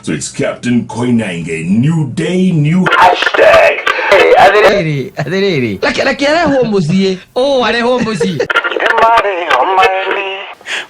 So it's Captain Koinange, new day, new hashtag. Atĩrĩrĩ, atĩrĩrĩ, reke reke arehwo mũciĩ, ũũ arehwo mũciĩ.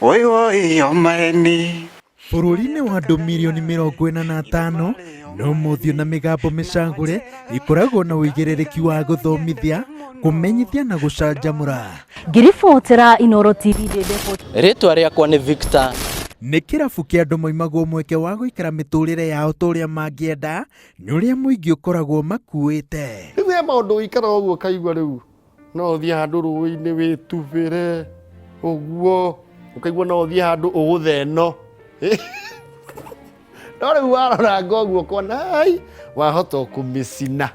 Woi woi omaeni. Bũrũri-inĩ wa andũ mirioni 45, no mothiũ na mĩgambo mĩcagũre ikoragwo na ũigĩrĩrĩki wa gũthomithia, kũmenyithia na gũcanjamũra. Ngĩribotera Inooro TV ndĩ Depot. Rĩtwa rĩakwa nĩ Victor. Nĩ kĩrabu kĩa andũ moimagwo mweke wa gũikara mĩtũrĩre yao ta ũrĩa mangĩenda nĩ ũrĩa mũingĩ ũkoragwo makuĩte. Rĩu he maũndũ ũikaraga ũguo ũkaigua rĩu no ũthiĩ handũ rũĩ-inĩ wĩtubĩre ũguo, ũkaigua no ũthiĩ handũ ũgũthe ĩno. No rĩu waroranga ũguo ũkona ai wahota o kũmĩcina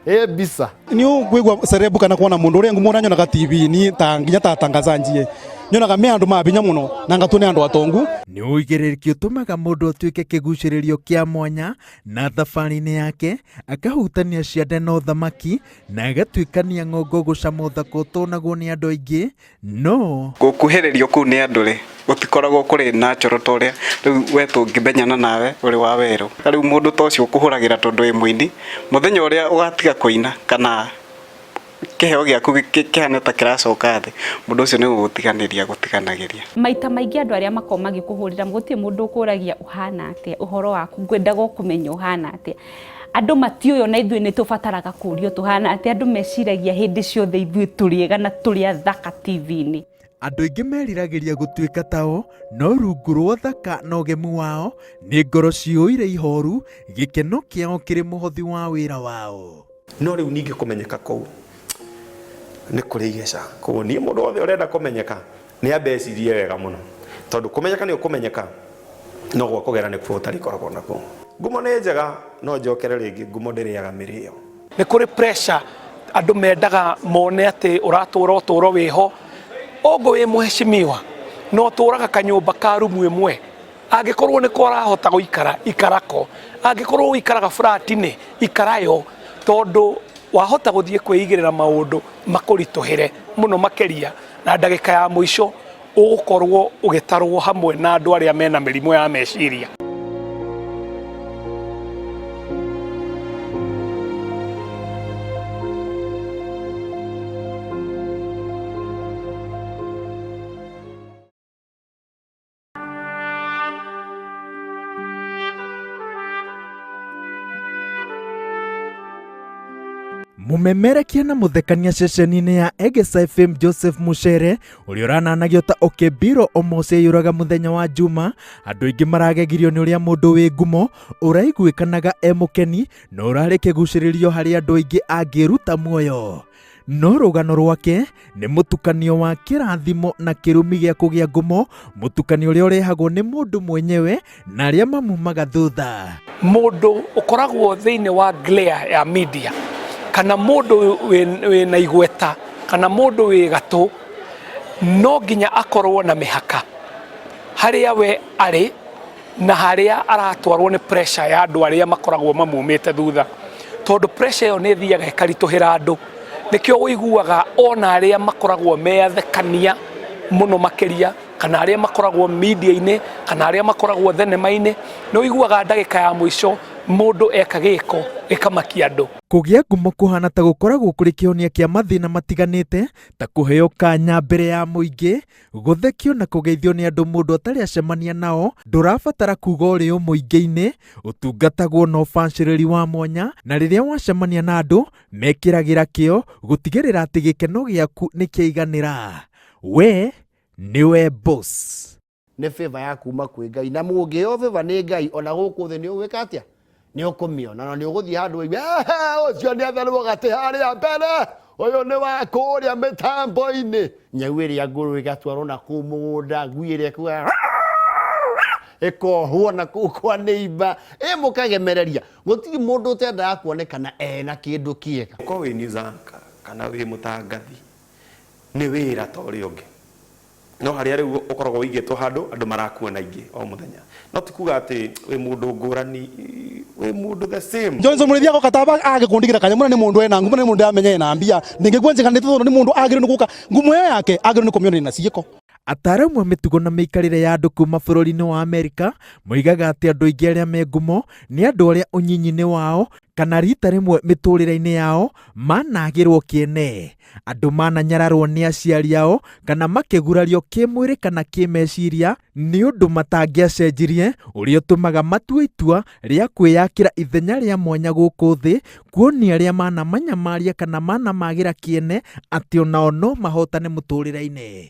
ĩ mbica. Ni ngwigua cerebu kana kuona mundu uria ngumo nyonaga TV-ini ta nginya ta tangaza njie nyonaga me andu ma binya muno na ngatue ni andu atongu. Nĩ ũigĩrĩrĩki ũtũmaga mũndũ atuĩke kĩgucĩrĩrio kĩa mwanya na thabarĩ-inĩ yake akahutania ciande na ũthamaki na agatuĩkania ng'ongo gũcama ũthaka ũtonagwo nĩ andũ aingĩ no Gũkuhĩrĩrio kũu nĩ andũ rĩ, gũtikoragwo kũrĩ natural ta ũrĩa rĩu we tũngĩmenyana nawe ũrĩ wa werũ. Ta rĩu mũndũ ta ũcio ũkũhũragĩra tondũ wĩ mũini, mũthenya ũrĩa ũgatiga kũina kana kĩheo gĩaku kĩhane ta kĩracoka thĩ, mũndũ ũcio nĩ gũgũtiganĩria agũtiganagĩria. Maita maingĩ andũ arĩa makoragwo magĩkũhũrĩra gũtirĩ mũndũ ũkũragia ũhana atĩa, ũhoro waku, ngwendaga o kũmenya ũhana atĩa. Andũ matiũĩ ona ithuĩ nĩ tũbataraga kũrio tũhana atĩa, andũ meciragia hĩndĩ ciothe ithuĩ tũrĩ ega na tũrĩ athaka TV-inĩ. Andũ aingĩ meriragĩria gũtuĩka tao, no rungu rwa ũthaka na ũgemu wao nĩ ngoro ciyũire ihoru, gĩkeno kĩao kĩrĩ mũhothi wa wĩra wao. No rĩu ningĩ kũmenyeka kũu nĩ kũrĩ igeca. Koguo niĩ mũndũ wothe ũrenda kũmenyeka nĩ ambe ecirie wega mũno, tondũ kũmenyeka nĩ ũkũmenyeka, no gwa kũgera nĩkuo ũtarĩkoragwo nakuo. Ngumo nĩ njega, no njokere rĩngĩ, ngumo ndĩrĩaga mĩrĩo. Nĩ kũrĩ pressure andũ mendaga mone atĩ ũratũra ũtũro wĩho. Ũngũ wĩ mheshimiwa na ũtũraga kanyũmba ka rumu ĩmwe, angĩkorwo nĩko ũrahota gũikara, ikara ko. Angĩkorwo ũikaraga flat-inĩ, ikara yo, tondũ wahota gũthiĩ kwĩigĩrĩra maũndũ makũritũhĩre mũno makĩria, na ndagĩka ya mũico ũgũkorwo ũgĩtarwo hamwe na andũ arĩa mena mĩrimũ ya meciria. Mũmemerekia na mũthekania ceceni-inĩ ya Egesa FM Joseph Muchere ũrĩa ũrananagio ta Okebiro Omosi aiyũraga mũthenya wa Juma, andũ aingĩ maragegirio nĩ ũrĩa mũndũ wĩ ngumo ũraiguĩkanaga e mũkeni na ũrarĩ kĩgucĩrĩrio harĩ andũ aingĩ angĩruta muoyo. No rũgano rwake nĩ mũtukanio wa kĩrathimo na kĩrumi gĩa kũgĩa ngumo, mũtukanio ũrĩa ũrehagwo nĩ mũndũ mwenyewe na arĩa mamumaga thutha. Mũndũ ũkoragwo thĩinĩ wa glare ya media kana mũndũ wĩna igweta kana mũndũ wĩ gatũ no nginya akorwo na mĩhaka harĩa we arĩ na harĩa aratwarwo nĩ pressure ya andũ arĩa makoragwo mamumĩte thutha, tondũ pressure ĩyo nĩ ĩthiaga ĩkaritũhĩra andũ. Nĩkĩo ũiguaga ona arĩa makoragwo me athekania mũno makĩria kana arĩa makoragwo media-inĩ kana arĩa makoragwo thenema-inĩ, nĩ ũiguaga ndagĩka ya mũico mũndũ eka gĩko gĩkamakia andũ. Kũgĩa ngumo kũhana ta gũkoragwo kũrĩ kĩhonia kĩa mathĩna matiganĩte ta kũheo kanya mbere ya mũingĩ, gũthekio na kũgeithio nĩ andũ mũndũ atarĩ acemania nao, ndũrabatara kuga ũrĩ ũ mũingĩ-inĩ, ũtungatagwo na ũbacĩrĩri wa mwanya, na rĩrĩa wacemania na andũ, mekĩragĩra kĩo gũtigĩrĩra atĩ gĩkeno gĩaku nĩ kĩaiganĩra. We nĩwe boss. Nĩ favor ya kuma kwĩ Ngai, na mũngĩheo favor nĩ Ngai ona gũkũ thĩ nĩ ũgwĩka atĩa? Nĩ ũkũmĩona, na nĩ ũgũthiĩ handũ ũigue, ehe, ũcio nĩ etherwo gatĩ harĩa mbere, ũyũ nĩ wa kũrĩa mĩtambo-inĩ. Nyau ĩrĩa ngũrũ ĩgatwarwo na kũu mũgũnda, ngui ĩrĩa ĩkuaga ĩkohwo na kũu kwa neighbor, ĩ mũkagemereria. Gũtirĩ mũndũ ũtendaga kuonekana ena kĩndũ kĩega. Ũkorwo wĩ news anchor kana wĩ mũtangathi, nĩ wĩra ta ũrĩa ũngĩ. No harĩa rĩu ũkoragwo ũigĩtwo handũ andũ marakuona aingĩ o mũthenya. No ti kuga atĩ wĩ mũndũ ngũrani, wĩ mũndũ the same. Johnson Mũrĩithi agoka taba agĩkũndigĩra kanyamũ na nĩ mũndũ ena ngumo na nĩ mũndũ ndĩramenya ena mbia ndĩngĩkua njiganĩte tondũ nĩ mũndũ agĩrĩirwo nĩ gũka ngumo ĩyo yake agĩrĩirwo nĩ kũmĩonania na ciĩko. Ataaramu a mĩtugo na mĩikarĩre ya andũ kuma bũrũri-inĩ wa Amerika moigaga atĩ andũ aingĩ arĩa me ngumo nĩ andũ arĩa ũnyinyi-inĩ wao kana rita rĩmwe mĩtũrĩre-inĩ yao managĩrwo kĩene. Andũ mananyararwo nĩ aciari ao kana makĩgurario kĩmwĩrĩ kana kĩmeciria nĩ ũndũ matangĩacenjirie ũrĩa ũtũmaga matue itua rĩa kwĩyakĩra ithenya rĩa mwanya gũkũ thĩ kuonia arĩa manamanyamaria kana manamagĩra kĩene atĩ onao no mahotane mũtũrĩre-inĩ.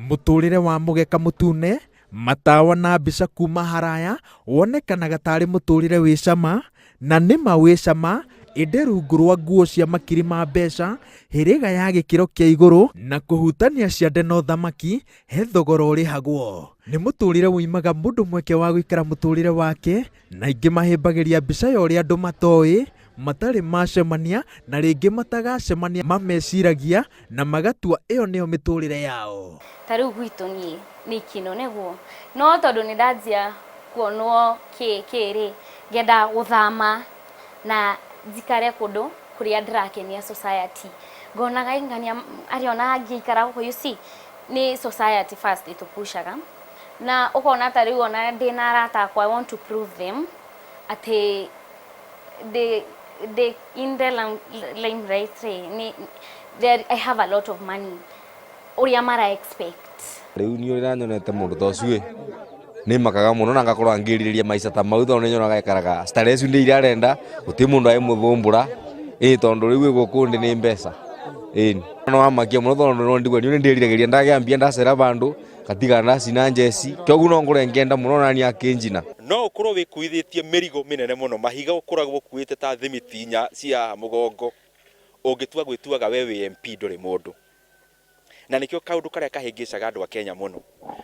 Mũtũrĩre wa mũgeka mũtune, matawa na mbica kuma haraya wonekanaga tarĩ mũtũrĩre wĩ cama, na nĩma wĩ cama ĩndĩ rungu rwa nguo cia makiri ma mbeca, hĩrĩga ya gĩkĩro kĩa igũrũ na kũhutania ciande na ũthamaki, he thogora ũrĩhagwo. Nĩ mũtũrĩre ũimaga mũndũ mweke wa gũikara mũtũrĩre wake, na aingĩ mahĩmbagĩria mbica ya ũrĩa andũ matoĩ, matarĩ macemania na rĩngĩ matagacemania mameciragia na magatua ĩyo nĩyo mĩtũrĩre yao. Ta rĩu gwitũ niĩ nĩ ikeno nĩguo, no tondũ nĩ ndanjia kuonwo kĩ kĩ rĩ, ngenda gũthama na njikare kũndũ kũrĩa ndĩrakenia society. Ngonaga ngania arĩa ona angĩikara gũkũ you see, nĩ society first ĩtũpushaga na ũkona ta rĩu ona ndĩna arata akwa I want to prove them atĩ ndĩ ndĩ in the limelight rĩ, nĩ there I have a lot of money ũrĩa mara expect. Rĩu niĩ ũrĩa nyonete mũndũ ta ũcio ĩ, nĩ makaga mũno na ngakorwo ngĩrirĩria maica ta mau tondũ nĩ nyonaga aikaraga starehe icio nĩ iria arenda, gũtirĩ mũndũ angĩmũthumbũra, ĩ tondũ rĩu ĩ gũkũ ndĩ nĩ mbeca, ĩni. No wamakia mũno tondũ no ndigua niĩ nĩ ndĩriragĩria ndagĩa mbia ndacera bandũ, ngatiga ndacina njeci, kĩoguo no ngorwo ngĩenda mũno naniĩ akĩnjina. No ũkorwo wĩkuithĩtie mĩrigo mĩnene mũno, mahiga ũkoragwo ũkuĩte ta thimiti inya cia haha mũgongo, ũngĩtua gwĩtuaga we wĩ MP ndũrĩ mũndũ. Na nĩkĩo kaũndũ karĩa kahĩngĩcaga andũ a Kenya mũno.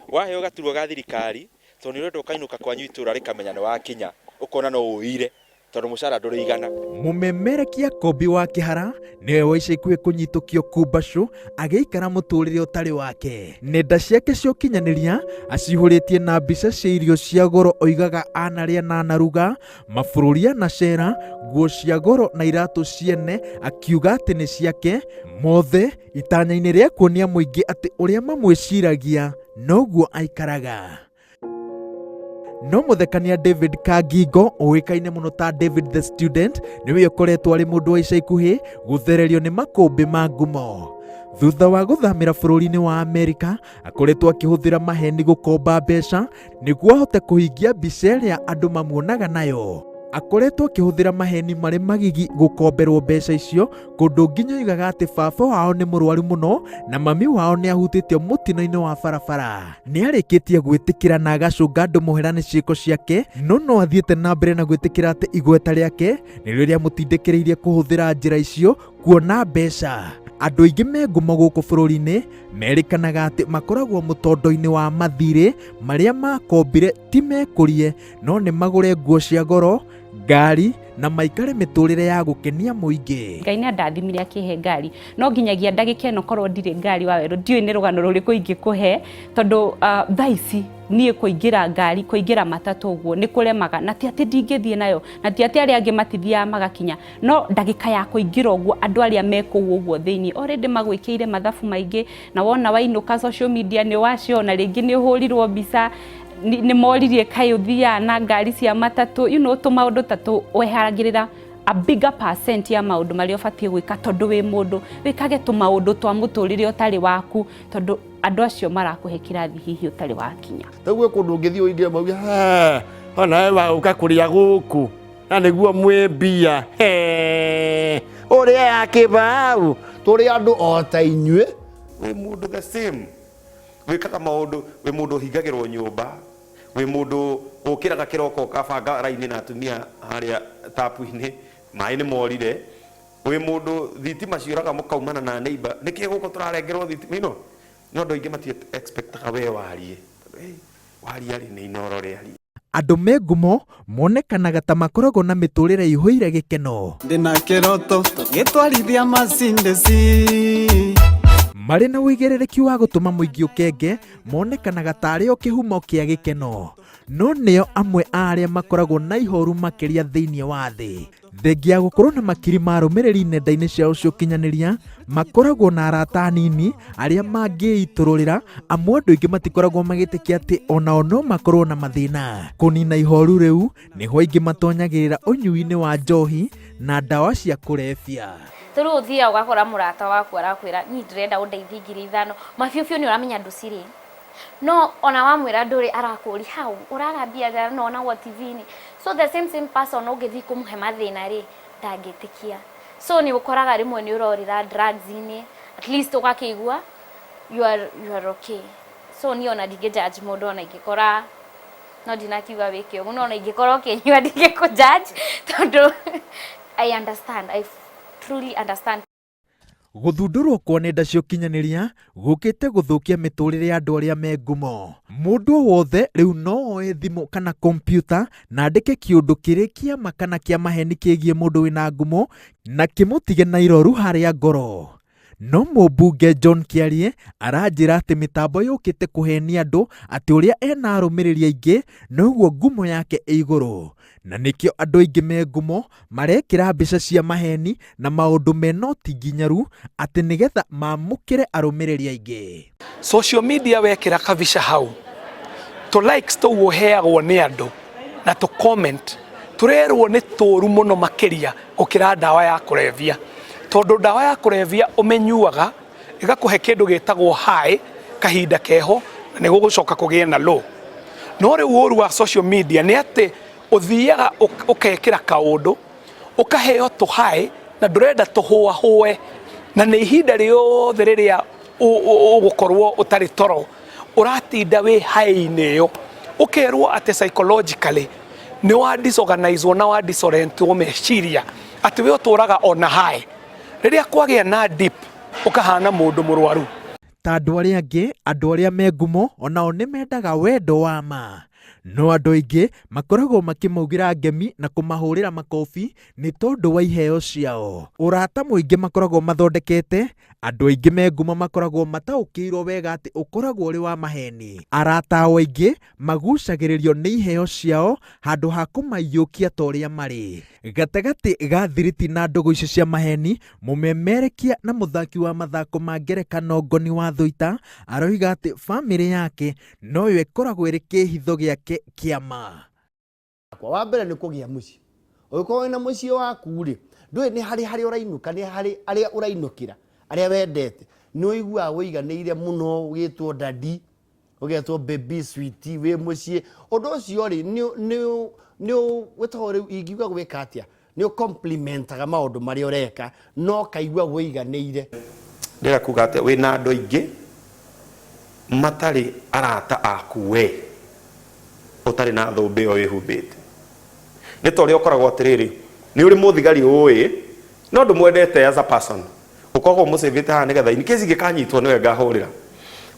Waheo gaturwa ga thirikari, tondũ nĩ ũrenda ũkainũka kwanyu itũra rĩkamenya nĩ wakinya, ũkona no ũire tondũ mũcara ndũrĩigana. Mũmemerekia Kombi wa Kĩhara nĩwe wa ica ikuhĩ kũnyitũkio kumbacũ agĩikara mũtũrĩre ũtarĩ wake. Nenda ciake cia ũkinyanĩria acihũrĩtie na mbica cia irio cia goro oigaga anarĩa na anaruga, mabũrũri anacera, nguo cia goro na iratũ ciene akiuga atĩ nĩ ciake, mothe itanya-inĩ rĩa kuonia mũingĩ atĩ ũrĩa mamwĩciragia noguo aikaraga. No mũthekania David Kangingo ũĩkaine mũno ta David the Student nĩwe ũkoretwo arĩ mũndũ wa ica ikuhĩ gũthererio nĩ makũmbĩ ma ngumo. Thutha wa gũthamĩra bũrũri-inĩ wa Amerika, akoretwo akĩhũthĩra maheni gũkomba mbeca nĩguo ahote kũhingia mbica ĩrĩa andũ mamuonaga nayo. Akoretwo akĩhũthĩra maheni marĩ magigi gũkomberwo mbeca icio kũndũ nginya oigaga atĩ baba wao nĩ mũrwaru mũno na mami wao nĩ ahutĩtio mũtino-inĩ wa barabara. Nĩ arĩkĩtie gwĩtĩkĩra na agacũnga andũ mũhera nĩ ciĩko ciake, no no athiĩte na mbere na gwĩtĩkĩra atĩ igweta rĩake nĩrĩo rĩamũtindĩkĩrĩirie kũhũthĩra njĩra icio kuona mbeca. Andũ aingĩ me ngumo gũkũ bũrũri-inĩ merĩkanaga atĩ makoragwo mũtondo-inĩ wa mathirĩ marĩa makombire ti mekũrie no nĩ magũre nguo cia goro, ngari na maikare mĩtũrĩre ya gũkenia mũingĩ. Ngai nĩ andathimire akĩhe ngari no nginyagia ndagĩka ĩno korwo ndirĩ ngari wa werũ ndiũĩ nĩ rũgano rũrĩkũ ingĩkũhe tondũ uh, thaa ici niĩ kũingĩra ngari kũingĩra matatũ ũguo nĩ kũremaga na ti atĩ ndingĩthiĩ nayo na ti atĩ arĩa angĩ matithiaga magakinya no ndagĩka ya kũingĩra ũguo andũ arĩa me kũu ũguo thĩinĩ already magwĩkĩire mathabu maingĩ na wona wainũka social media nĩ waciona rĩngĩ nĩ ũhũrirwo mbica nĩ moririe kaĩ ũthiaga na ngari cia matatũ you know tũmaũndũ ta tũ weheragĩrĩra a bigger percent ya maũndũ marĩa ũbatiĩ gwĩka tondũ wĩ mũndũ wĩkage tũmaũndũ twa mũtũrĩre ũtarĩ waku tondũ andũ acio marakũhe kĩrathi hihi ũtarĩ wakinya. Rĩu gwĩ kũndũ ũngĩthiĩ ũingĩre mauge ona we wagũka kũrĩa gũkũ na nĩguo mwĩ mbia ũrĩa ya kĩbaũ tũrĩ andũ o ta inyuĩ. Wĩ mũndũ the same wĩkaga maũndũ, wĩ mũndũ ũhingagĩrwo nyũmba, wĩ mũndũ ũkĩraga kĩroko ũkabanga raini na atumia harĩa tapu-inĩ, maĩ nĩ morire, wĩ mũndũ thitima ciũraga mũkaumana na neighbor, nĩkĩ gũkũ tũrarengerwo thitima, you know, no andũ aingĩ mati expectaga we warie, tondũ hey, waria rĩ nĩ inoro rĩaria. Andũ me ngumo monekanaga ta makoragwo na mĩtũrĩre ĩihũire gĩkeno. Ndĩna kĩroto tũgĩtwarithia macindeci. Marĩ na ũigĩrĩrĩki wa gũtũma mũingĩ ũkenge, monekanaga ta arĩ o kĩhumo kĩa gĩkeno. No nĩo amwe a arĩa makoragwo na ihoru makĩria thĩinĩ wa thĩ. Thengia ya gũkorwo na makiri ma arũmĩrĩri nenda-inĩ ciao cia ũkinyanĩria, makoragwo na arata anini arĩa mangĩitũrũrĩra, amu andũ aingĩ matikoragwo magĩtĩkia atĩ onao no makorwo na mathĩna. Kũnina ihoru rĩu, nĩho aingĩ matonyagĩrĩra ũnyui-inĩ wa njohi na ndawa cia kũrebia. Ta rĩu ũthiaga ũgakora mũrata waku arakwĩra niĩ ndĩrenda ũndeithie 5000 ma biũ biũ nĩ ũramenya ndũcirĩ no ona wamwĩra ndũrĩ arakũria how ũraga mbia atĩa na wonagwo TV-inĩ so the same same person ũngĩthiĩ kũmũhe mathĩna rĩ ndangĩtĩkia so nĩ ũkoraga rĩmwe nĩ ũrorĩra drugs-inĩ at least ũgakĩigua you are, you are okay so niĩ ona ndingĩ judge mũndũ ona ingĩkora no ndinakiuga wĩke ũguo no ona ingĩkorwo ũkĩnyua ndingĩkũ judge tondũ I understand I truly understand. Gũthundũrwo kwa nenda cia ũkinyanĩria gũkĩte gũthũkia mĩtũrĩre ya andũ arĩa me ngumo. Mũndũ o wothe rĩu no oe thimũ kana kompiuta na andĩke kĩũndũ kĩrĩ kĩa ma kana kĩa maheni kĩgiĩ mũndũ wĩna ngumo na kĩmũtige na iroru harĩa ngoro. No mũmbunge John Kĩarie aranjĩra atĩ mĩtambo yũkĩte kũhenia andũ atĩ ũrĩa ena arũmĩrĩri aingĩ noguo ngumo yake ĩ igũrũ. Na nĩkĩo andũ aingĩ me ngumo marekĩra mbica cia maheni na maũndũ mena ũtinginyaru atĩ nĩgetha mamũkĩre arũmĩrĩri aingĩ. Social media wekĩra kabica hau, tũ likes tũu ũheagwo nĩ andũ na tũ comment tũrerwo nĩ tũru mũno makĩria gũkĩra ndawa ya kũrebia. Tondũ ndawa ya kũrebia ũmĩnyuaga ĩgakũhe kĩndũ gĩtagwo high kahinda keho na nĩ gũgũcoka kũgĩe na low. No rĩu ũru wa social media nĩ atĩ ũthiaga ũkekĩra kaũndũ ũkaheo tũ high na ndũrenda tũhũahũe na nĩ ihinda rĩothe rĩrĩa ũgũkorwo ũtarĩ toro ũratinda wĩ high-inĩ ĩyo ũkerwo atĩ psychologically nĩ wa disorganizwo na wa disorientwo meciria atĩ we ũtũraga ona high rĩrĩa kwagĩa na dip ũkahana mũndũ mũrwaru. Ta andũ arĩa angĩ, andũ arĩa me ngumo onao nĩ mendaga wendo wa ma. No andũ aingĩ makoragwo makĩmaugĩra ngemi na kũmahũrĩra makobi nĩ tondũ wa iheo ciao. Ũrata mũingĩ makoragwo mathondekete, andũ aingĩ me ngumo makoragwo mataũkĩirwo wega atĩ ũkoragwo ũrĩ wa maheni. Arata ao aingĩ magucagĩrĩrio nĩ iheo ciao handũ ha kũmaiyũkia ta ũrĩa marĩ. Gatagatĩ ga thiriti na ndũgũ icio cia maheni, mũmemerekia na mũthaki wa mathako ma ngerekano Ngoni wa Thũita aroiga atĩ bamĩrĩ yake noyo ĩkoragwo ĩrĩ kĩhitho gĩake kĩa ma. Wa mbere nĩ kũgĩa mũciĩ. Ũngĩkorwo wĩna mũciĩ waku rĩ, ndũĩ nĩ harĩ harĩa ũrainũka, nĩ harĩ arĩa ũrainũkĩra, arĩa wendete. Nĩ ũiguaga ũiganĩire mũno ũgĩtwo daddy, ũgetwo baby sweet wĩ mũciĩ. Ũndũ ũcio rĩ, nĩ nĩ nĩ wĩtagwo rĩu ingiuga gwĩka atĩa? Nĩ ũ complimentaga maũndũ marĩa ũreka na ũkaigua ũiganĩire. Ndĩrenda kuga atĩa, wĩna andũ aingĩ matarĩ arata aku we ũtarĩ na thũmbĩ ĩyo wĩhumbĩte. Nĩ ta ũrĩa ũkoragwo atĩrĩrĩ, nĩ ũrĩ mũthigari ũĩ no ndũmwendete as a person, ũkoragwo ũmũcĩvĩte haha nĩgetha in case ingĩkanyitwo nĩwe ngahũrĩra.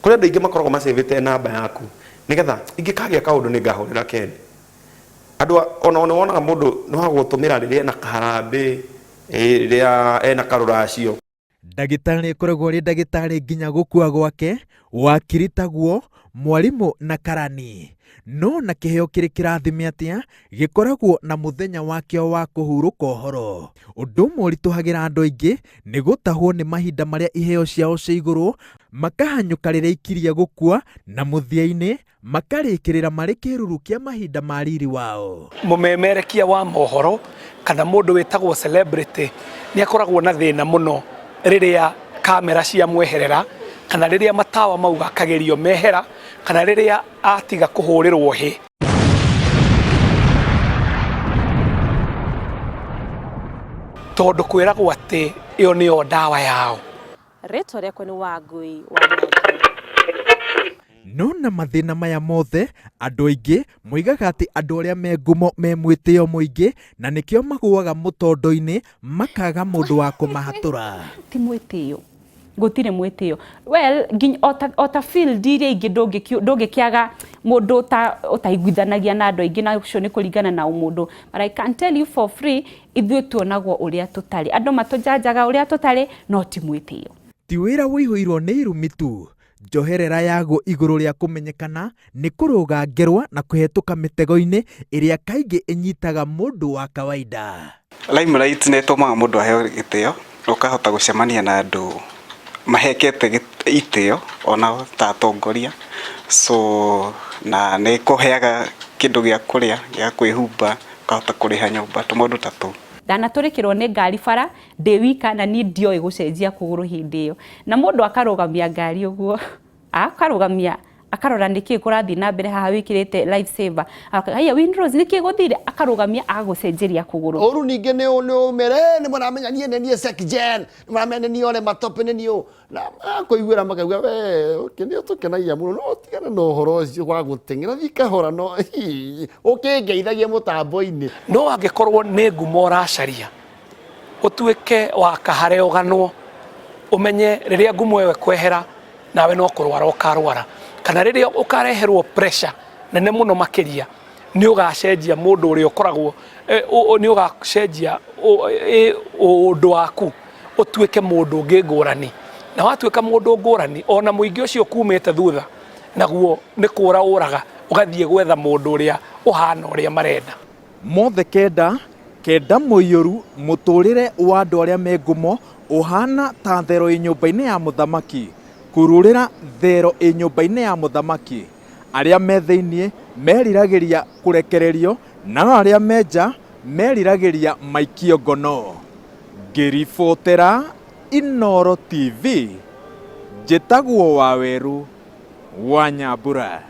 Kũrĩ andũ aingĩ makoragwo macĩvĩte namba yaku nĩgetha ingĩkagĩa kaũndũ nĩ ngahũrĩra Ken. Andũ ona nĩ wonaga mũndũ nĩ wa gũgũtũmĩra rĩrĩa ena kaharambĩ, rĩrĩa ena karũracio. Ndagĩtarĩ akoragwo arĩ ndagĩtarĩ nginya gũkua gwake, wakiri taguo, mwarimũ na karani. No na kĩheo kĩrĩ kĩrathime atĩa, gĩkoragwo na mũthenya wakĩo wa kũhurũka ũhoro. Ũndũ ũmwe ũritũhagĩra andũ aingĩ nĩ gũtahwo nĩ mahinda marĩa iheo ciao cia igũrũ, makahanyũka rĩrĩa ikirie gũkua na mũthia-inĩ Makarĩkĩrĩra marĩ kĩĩruru kĩa mahinda ma riri wao. Mũmemerekia wa mohoro kana mũndũ wĩtagwo celebrity nĩ akoragwo na thĩna mũno rĩrĩa kamera ciamweherera kana rĩrĩa matawa mau akagĩrio mehera kana rĩrĩa atiga kũhũrĩrwo hĩ. Tondũ kwĩragwo atĩ ĩyo nĩyo ndawa yao. Rĩtwa rĩakwa nĩ Wangũi wa Nyanjui. No na mathĩna maya mothe, andũ aingĩ moigaga atĩ andũ arĩa me ngumo me mwĩtĩo mũingĩ na nĩkĩo magũaga mũtondo-inĩ makaga mũndũ wa kũmahatũra. Ti mwĩtĩo, gũtirĩ mwĩtĩo. Well, nginya ota field iria ingĩ ndũngĩkĩaga mũndũ ũtaiguithanagia na andũ aingĩ na ũcio nĩ kũringana na ũmũndũ. But I can tell you for free, ithuĩ tuonagwo ũrĩa tũtarĩ. Andũ matũjanjaga ũrĩa tũtarĩ, no ti mwĩtĩo. Ti wĩra ũihũirwo nĩ irumi tu. Njoherera yaguo igũrũ rĩa kũmenyekana nĩ kũrũga ngerwa na kũhetũka mĩtego-inĩ ĩrĩa kaingĩ ĩnyitaga mũndũ wa kawaida. Limelight nĩ ĩtũmaga mũndũ aheo gĩtĩo, ũkahota gũcemania na andũ mahekete itĩo onao ta atongoria, so na nĩ ĩkũheaga kĩndũ gĩa kũrĩa, gĩa kwĩhumba, ũkahota kũrĩha nyũmba, tũmaũndũ ta tũu. Ndanatũrĩkĩrwo nĩ ngari bara ndĩ wika na niĩ ndioĩ gũcenjia kũgũrũ hĩndĩ ĩyo. Na mũndũ akarũgamia ngari ũguo, akarũgamia akarora nĩkĩ kũrathiĩ na mbere haha wĩkĩrĩte life saver. Haiya Winrose nĩkĩ gũthire? Akarũgamia agagũcenjeria kũgũrũ. Ũru ningĩ nĩ ũmere nĩ mũramenya niĩ nĩ niĩ Secgen, nĩ mũramenya nĩ niĩ Ole Matope nĩ niĩ ũ. Na makũiguĩra makaigua we okay, nĩ ũtũkenagia mũno no tigana na ũhoro ũcio wa gũteng'era thiĩ kahora no ũkĩngeithagia mũtambo-inĩ. No angĩkorwo nĩ ngumo ũracaria ũtuĩke wa kahare ũganwo, ũmenye rĩrĩa ngumo ĩyo ĩkwehera nawe no kũrwara ũkarwara, kana rĩrĩa ũkareherwo pressure nene mũno makĩria nĩ ũgacenjia mũndũ ũrĩa ũkoragwo, nĩ ũgacenjia ũndũ waku ũtuĩke mũndũ ũngĩ ngũrani, na watuĩka mũndũ ngũrani ona mũingĩ ũcio ũkumĩte thutha naguo nĩ kũra ũraga ũgathiĩ gwetha mũndũ ũrĩa ũhana ũrĩa marenda. Mothe kenda, kenda mũiyũru, mũtũrĩre wa andũ arĩa me ngumo ũhana ta thero ĩ nyũmba-inĩ ya mũthamaki, kururĩra thero ĩ nyũmba-inĩ ya mũthamaki. Arĩa me thĩinĩ meriragĩria kũrekererio, nao arĩa me nja meriragĩria maikio ngono. Ngĩribotera Inooro TV, njĩtagwo Wawerũ wa Nyambura.